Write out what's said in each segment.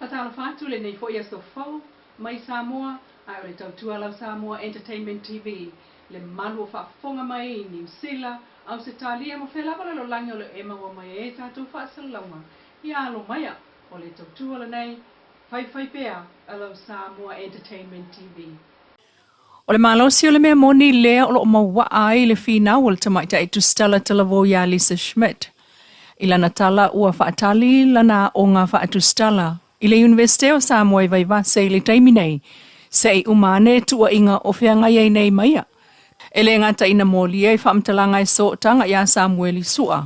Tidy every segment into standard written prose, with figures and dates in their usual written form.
Faatalofa atu lenei foi aso fou mai Samoa ae o le tautua lau Samoa Entertainment TV le malu o faafofoga mai i Niu Sila, Ausetalia ma fea lava lalolagi o lo o e maua mai ai tatou faasalalauga ia alo maia o le tautua lenei faifai pea a lau Samoa Entertainment TV. O le malosi o le mea moni lea o lo o mauaa ai le finau o le tamaitai tusitala talavou iā Lisa Schmidt. I lana tala ua faatali lana aoga faatusitala i le Iunivesite o Samoa i Vaivase i le taimi nei, se i uma ane tuuaiga o feagai ai nei ma ia. E le gata ina molia i faamatalaga e sootaga iā Samueli Sua,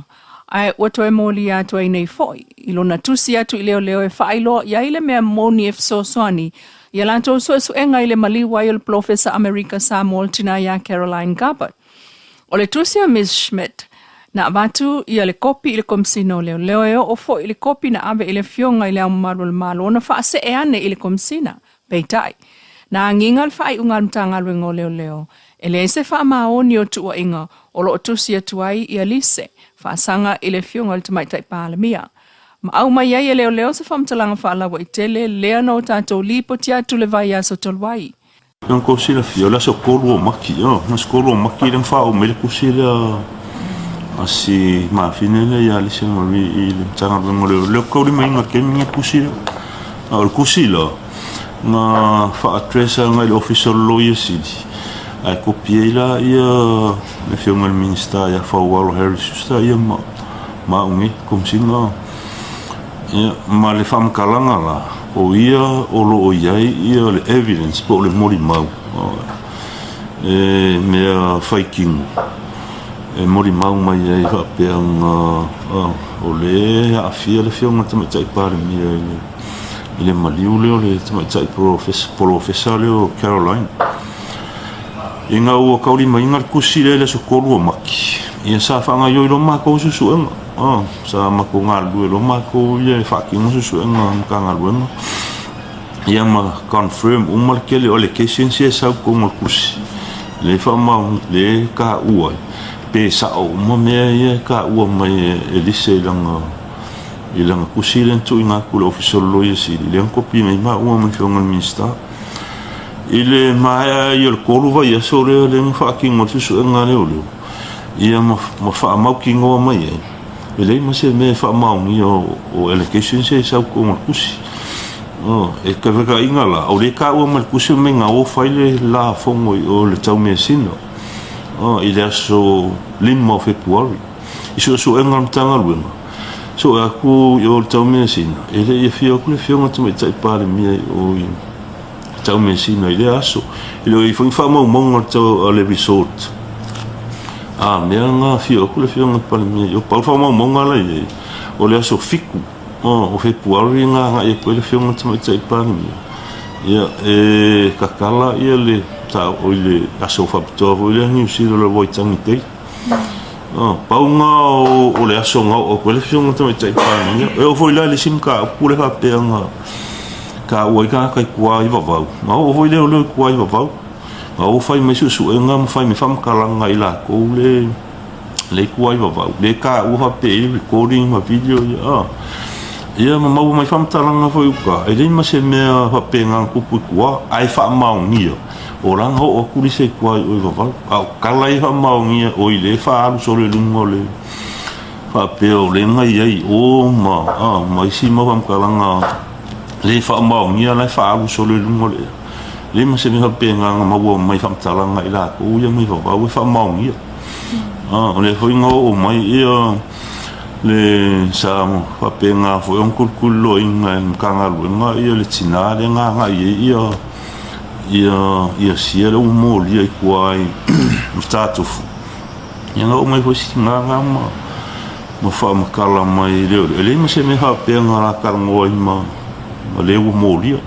ae ua toe molia atu ai nei foi i lona tusi atu i leoleo e faailoa i ai le mea moni e fesoasoani i a latou suesuega i le maliu ai o le Polofesa Amerika Samoa o le tina iā Caroline Garbutt. O le tusi a Miss Schmidt, na avatu ia le kopi i le Komesina o Leoleo e oo foi i le kopi na ave i le Afioga i Le Ao Mamalu o le Malo na faasee ane i le Komesina. Peitai, na agiga le faaiuga a le Matagaluega o Leoleo, e leai se faamaoni o tuuaiga o lo o tusi atu ai ia Lise faasaga i le Afioga i le Tamaitai Palemia. Ma aumai ai e Leoleo se faamatalaga faalauaitele lea na o tatou lipoti atu le vaiaso talu ai. Pei ona tou silafia, o le aso 3 o Mati, o le aso 3 o Mati lea na faaoo mai ai le tusi lea a si mafine lea ia Lise Marie i le Matagaluega o Leoleo. Ou te taulimaina i le taimi lenei le tusi lea. A o le tusi la, na faa-address agai i le Ofisa o le Loia Sili, ae kopi ai la ia le Afioga i le Minisita ia Faualo Harry Schuster ia ma ma au nei, Komesina. Ia, ma le faamatalaga la, o ia o lo o i ai ia le evidence po o le molimau e mea faitino e molimau mai ai faapea na o lea e aafia le Afioga i le Tamaitai Palemia i le i le maliu lea o le tamaitai polofesa lea o Caroline. Ina ua taulimaina le tusi lea i le aso 3 o Mati, ia sa faagaoioi loa matou suesuega. Sa matou galulue loa matou ia e faatino suesuega a Matagaluega ia ma confirm uma le tele o allegations ia e sau i totonu o le tusi, lea e faamaoni, lea e taua ai pe sao uma mea ia e taua mai e Lise i lana i lana tusi lea na tuuina atu i le Ofisa o le Loia Sili, lea na kopi nei maua ma le Afioga i le Minisita. I le maea ai o le 3 vaiaso lea lea na faatino ai le suesuega a leoleo, ia ma faamautinoa mai ai, e leai ma se mea e faamaonia o allegations ia e sau i totonu o le tusi. E fevaaiga la, o lea e taua mai le tusi mai na o fai le lafogo i o i le Taumeasina i le aso 5 o Fepuari. I suesuega a le Matagaluega, sue atu i o i le Taumeasina, e le i afio atu le Afioga i le Tamaitai Palemia i o i Taumeasina i lea aso. E le o i ai foi ni faamaumauga a le resort a mea na afio atu le Afioga i le Palemia i o. Pau le faamaumauga la e i ai, o le aso 7 o Fepuari na agai atu ai le Afioga i le Tamaitai Palemia, ia, e tatala le aso faapitoa foi lea Niu Sila o le Waitangi Day. Pau lena o le aso na oo atu ai le Afioga i le Tamaitai Palemia. E oo foi la i le isi mataupu lea faapea na taua ai tagata i tua i Vavau, na oo foi leoleo i tua i Vavau, na o fai mai suesuega ma fai mai faamatalaga i latou le i tua i Vavau, lea e taua faapea e i ai recording ma video ia. Ia ma maua mai faamatalaga foi i uta, e leai ma se mea faapena na tupu i tua, ae faamaonia. O la na oo atu lise i tua i o i Vavau, a o tala ia faamaonia, oi lea e faaalu solo i luga o le faapea o lea na i ai i o ma, a, ma isi mau faamatalaga le faamaonia la e faaalu solo i luga o le ea. Leai ma se mea faapena na maua mai faamatalaga i latou ia mai Vavau e faamaonia. A, o lea foi na oo mai ia le sa faapena foi ona tulituliloaina e le Matagaluega ia le tina lea na agai i ai ia ia sia lea ua molia i tua i Matatufu. Ia na oo mai foi si tina na ma faamatala mai le e leai ma se mea faapea na la talanoa ai ma le ua molia.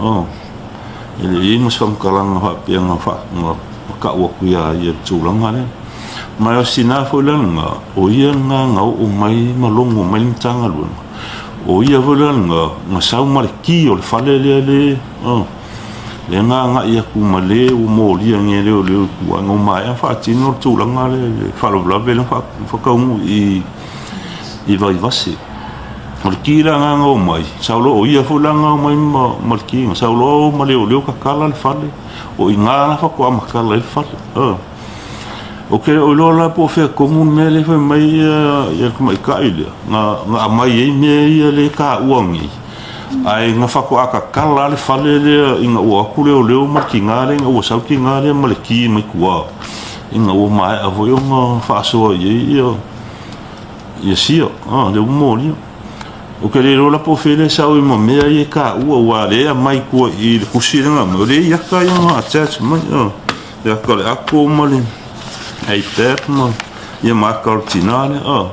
Oh, e leai ma se faamatalaga faapea na na tau atu ia ia le tulaga lea. Ma o si tina foi la lena, o ia lena na oo mai ma logo mai le Matagaluega. O ia foi la lena na sau ma le ki o le fale lea le, lea na agai atu ma le ua molia nei e leoleo i tua. Ina ua maea faatino le tulaga lea i le faalavelave lea na faataunuu i Vaivase. O le ki la na gao mai, sau loa o ia foi la gao mai ma, ma le ki, sau loa o ma leoleo kakala le fale, o i ina la faatoa matala ai le fale. Ou te le o iloa la po o fea tonu le mea lea e fai mai ia le tamaitai lea, na, na aumai ai mea ia lea e taua nei, ae na faatoa tatala lava le fale lea ina ua o atu leoleo ma le tina lea, ina ua sau le tina lea ma le ki mai tua, ina ua maea foi ona faasoa i ai ia ia sia, a, lea ua molia. Ou te le iloa la po o fea lea e sau ai ma mea ia e taua, aua o lea e aumai i tua i le tusi lea na aumai, o lea e i ata ia na attach mai, a, le ata o le ato ma le iPad ma, ia ma ata o le tina lea, a.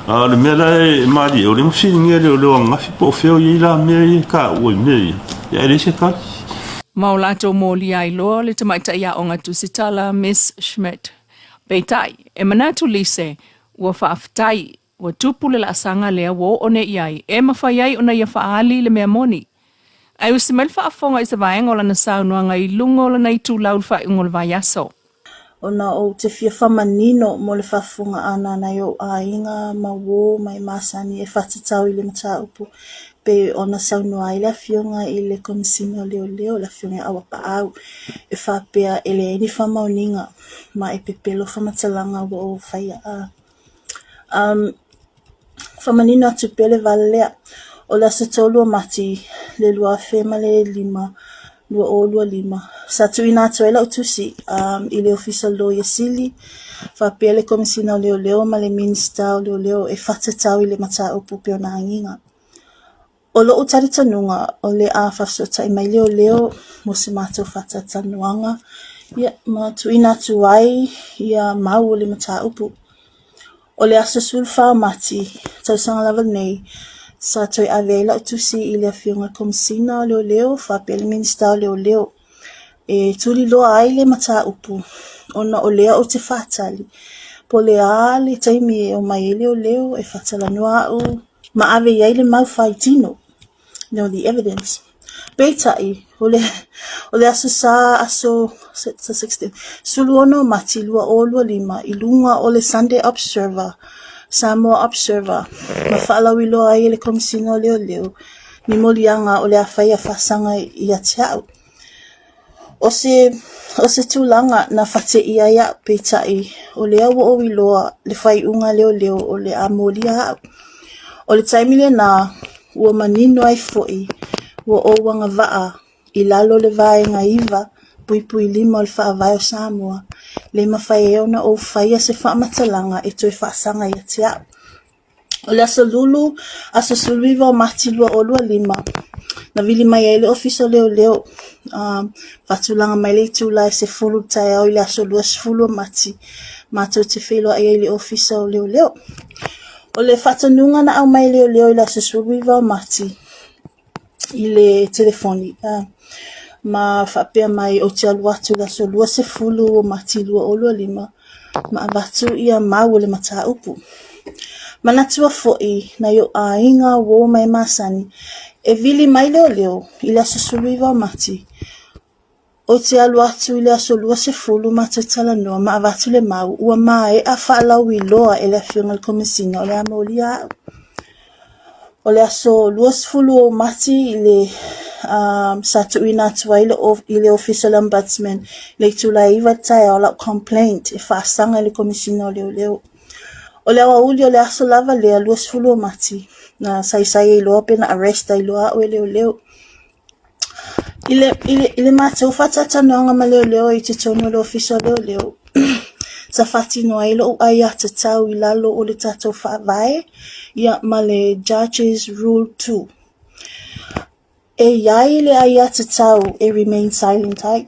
A o le mea la e malie, o lea na fesiligia e leoleo ananafi po o fea o i ai la mea ia e taua i mea ia, ae leai se tali. Ma o latou molia ai loa le tamaitai aoga tusitala Miss Schmidt. Peitai, e manatu Lise, Ua faafetai, ua tupu le laasaga lea ua oo nei i ai, e mafai ai ona ia faaali le mea moni. Ae usi mai le faafofoga i se vaega o lana saunoaga i luga o lana itulau i le faaiuga o le vaiaso. Ona ou te fia faamanino mo le faafofoga ʻana a nai ou aiga ma uō ma e masani e faatatau i le mataupu pei ona saunoa ai le Afioga i le Komesina o Leoleo, le Afioga ia Auapaau, e faapea e leai ni faamaoniga ma e pepelo faamatalaga ua ou faia. Um, faamanino atu pea le vala lea. O le aso 3 o Mati le 2005, 2025, sa tuuina atu ai lau tusi um, i le Ofisa Loia Sili, faapea le Komesina o Leoleo ma le Minisita o Leoleo e faatatau i le mataupu pei ona agiga. O lo'u talitonuga, o le a faafesootai mai leoleo mo se matou faatalatalanoaga, ia, ma tuuina atu ai ia mau o le mataupu. O le aso 14 o Mati, tausaga lava nei, sa toe ave ai lau tusi i le Afioga i le Komesina o Leoleo faapea le Minisita o Leoleo e tuliloa ai le mataupu ona o lea ou te faatali po o le a le taimi e omai ai leoleo e faatalanoa au ma ave i ai le mau faitino, you know, the evidence. Peitai, o le, o le aso sa, aso 16, 16 o Mati 2025 i luga o le Sunday Observer, Samoa Observer, ma faalauiloa ai e le Komesina o Leoleo ni moliaga o le a faia faasaga ia te au. O se, o se tulaga na fateia ai a'u, peitai, o lea ua ou iloa le faaiuga a leoleo o le a molia a'u. O le taimi lenā, ua manino ai fo'i ua ou agavaa i lalo o le Vaega 9.5 o le Faavae o Samoa, le mafai ai ona ou faia se faamatalaga e toe faasaga ia te a'u. O le aso Lulu, aso 19 o Mati 2025, na vili mai ai le Ofisa o Leoleo, faatulaga mai le itula e 10 i le taeao i le aso 20 o Mati, matou te feiloai ai i le Ofisa o Leoleo. O le faatonuga na aumai e Leoleo i le aso 19 o Mati, i le telefoni ma faapea mai ou te alu atu i le aso 20 o Mati 2025 ma avatu ia mau o le mataupu. Manatua foi nai ou aiga, uo ma e masani, e vili mai leoleo i le aso 19 o Mati Ou te alu atu i le aso 20 matou talanoa ma avatu le mau ua maea faalauiloa e le Afioga i le Komesina o le a molia a'u. O le aso 20 o Mati i le sa tuuina atu ai i le Ofisa o le Ombudsman i le itula e 9 i le taeao lau complaint e faasaga i le Komesina o Leoleo. O le aoauli o le aso lava lea 20 o Mati na saisai ai loa pe na arrest ai loa a'u e leoleo. I le, i le, i le matou faatalatalanoaga ma leoleo i totonu o le Ofisa o Leoleo, sa faatino ai lou aiatatau i lalo o le tatou Faavae ia ma le Judges Rule 2. E i ai le aiatatau e remain silent ai,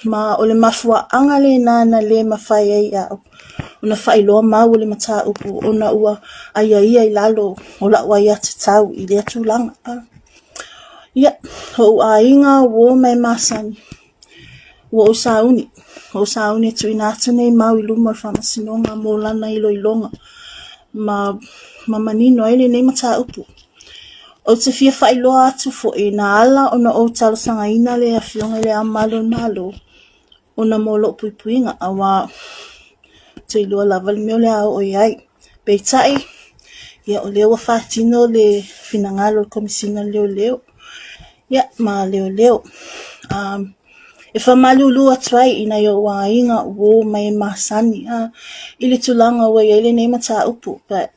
ma o le mafuaaga lena na le mafai ai e au ona faailoa mau o le mataupu ona ua aiaia i lalo o lau aiatatau i lea tulaga. Ia, o ou aiga, uō ma e masani, ua ou sauni, ua ou sauni e tuuina atu nei mau i luma o le Faamasinoga mo lana iloiloga ma, ma manino ai lenei mataupu. Ou te fia faailoa atu foi na ala ona ou talosagaina le Afioga i Le Ao Mamalu o le Malo ona mo lou puipuiga, aua ou te iloa lava le mea o le a oo i ai. Peitai, Ia, o lea ua faatino le finagalo o le Komesina o Leoleo, ia, ma leoleo. E faamalulu atu ai i nai ou aiga uo ma e masani i le tulaga ua i ai lenei mataupu. But,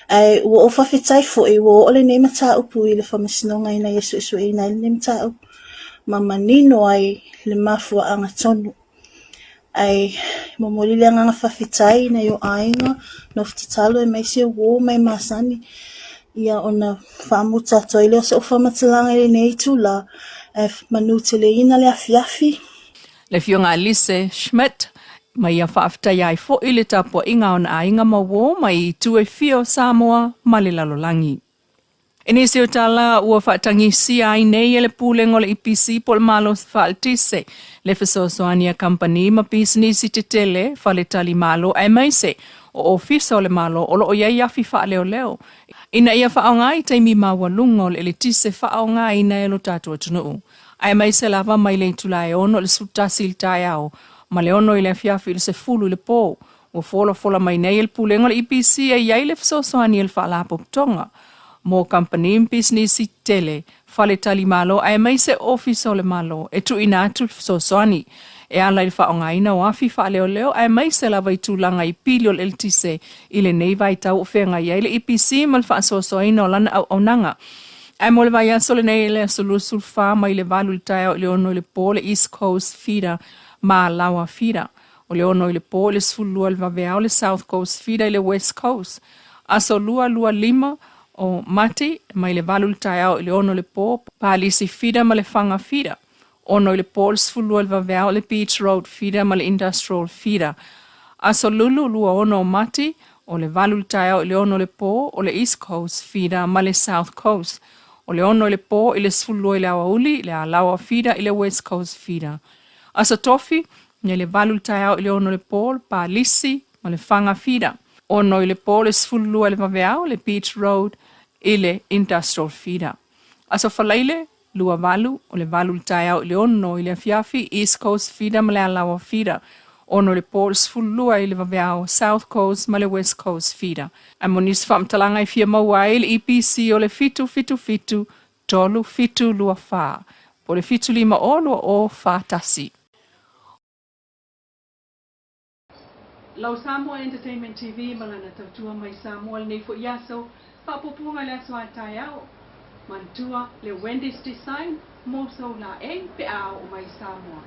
ae ua ou faafetai foi ua oo lenei mataupu i le Faamasinoga ina ia suesueina ai lenei mataupu ma manino ai le mafuaaga tonu. Ae momoli le agaga faafetai i nai ou aiga, nofo tatalo aemaise uo ma e masani, ia ona faamuta atu ai lea o sa'u faamatalaga i lenei itulā, ae manuteleina le afiafi. Le Afioga Alice Schmidt, ma ia faafetaia ai foi le tapuaiga a ona aiga ma uo mai itu e fia o Samoa ma le lalolagi. I nisi o tala ua faatagisia ai nei e le Pulega o le EPC po o le Malosi Faaletise le fesoasoani a kamupani ma pisinisi tetele, faletalimalo aemaise o ofisa o le Malo o lo o i ai afi faaleoleo ina ia faaaoga i taimi maualuga o le eletise faaaogaina e lo tatou atunuu, aemaise lava mai le itula e 6 i le 11 i le taeao ma le 6 i le afiafi i le 10 i le po. Ua folafola mai nei e le Pulega o le EPC e i ai le fesoasoani a le Faalapotopotoga mo kamupani ma pisinisi tetele, faletalimalo aemaise ofisa o le Malo e tuuina atu le fesoasoani e ala i le faaaogaina o afi faaleoleo aemaise lava i tulaga i pili o le eletise i lenei vaitau o feagai ai le EPC ma le faasoasoaina o lana auaunaga. Ae mo le vaiaso lenei i le aso 24 mai le 8 i le taeao i le 6 i le po le East Coast Feeder ma Alaoa Feeder. O le 6 i le po i le 12 i le vaveao le South Coast Feeder i le West Coast. Aso 2, 2, 5 o Mati mai le 8 i le taeao i le 6 i le po, Palisi Feeder ma le Faga Feeder. 6 i le po i le 12 i le vaveao le Beach Road Feeder ma le Industrial Feeder. Aso Lulu 26 o Mati, o le 8 i le taeao i le 6 i le po, o le East Coast Feeder ma le South Coast. O le 6 i le po i le 12 i le aoauli, le Alaoa Feeder i le West Coast Feeder. Aso Tofi, mai le 8 i le taeao i le 6 i le po, le Palisi ma le Faga Feeder. 6 i le po i le 12 i le vaveao, le Beach Road i le Industrial Feeder. Aso Faraile, 28, o le 8 i le taeao i le 6 i le afiafi, East Coast Feeder ma le Alaoa Feeder. 6 i le po i le 12 i le vaveao, South Coast ma le West Coast Feeder. Ae mo nisi faamatalaga e fia maua ai le EPC o le 777 3724 po o le 750 20 41. Lau Samoa Entertainment TV ma lana tautua mai Samoa lenei foi aso, faapuapuaga i le aso a taeao. Manatua le Wendy's Design mo sou laei pe a oo mai i Samoa.